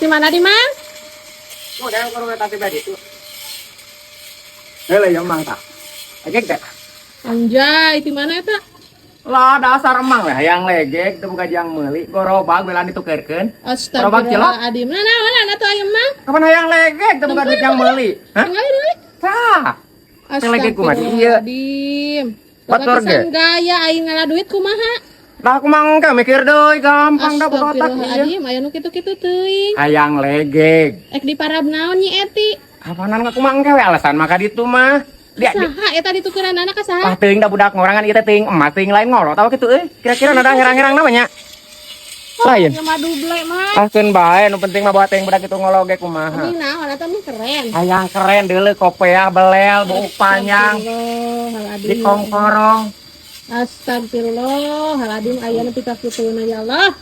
Di mana di Mang? Udah kalau eta teh itu. Heula ya Mang tah. Legeg teh. Anjay, di mana eta? Lah dasar emang we hayang legeg teu boga jang meuli, gorobag belan ditukerkeun. Gerobak cilok. Astagfirullahaladzim. Nah, nah, mana tuh ayam Mang? Kapan hayang legeg teu boga duit jang meuli? Hah? Tinggal ini. Tah. Teh legeg kumaha ieu? Astagfirullahaladzim. Batur ge. Pisan gaya aing ngala duit kumaha? Lah aku mah engke mikir deui, gampang da boga otak ieu. Astagfirullahaladzim, aya nu kitu-kitu teuing. Hayang legeg. Ek diparab naon Nyi Eti? Kapanan aku mah engke we alasan maka ditu mah. Dia di, Saha eta ditukeran anak ka saha? Ah, teuing da budak ngorangan ieu teh, teuing emas teuing lain ngolo tahu kitu euy. Kira-kira nada herang-herang namanya. Lain. Ya mah duble mah. Ah, keun bae, nu penting mah bawa teuing budak itu ngolo ge kumaha. Ini naon eta mah keren. Hayang keren deuleu, kopeah belel, buuk panjang, Astagfirullahaladzim. di kongkorong. Astagfirullahaladzim, aya nu pika kituna, ya Allah.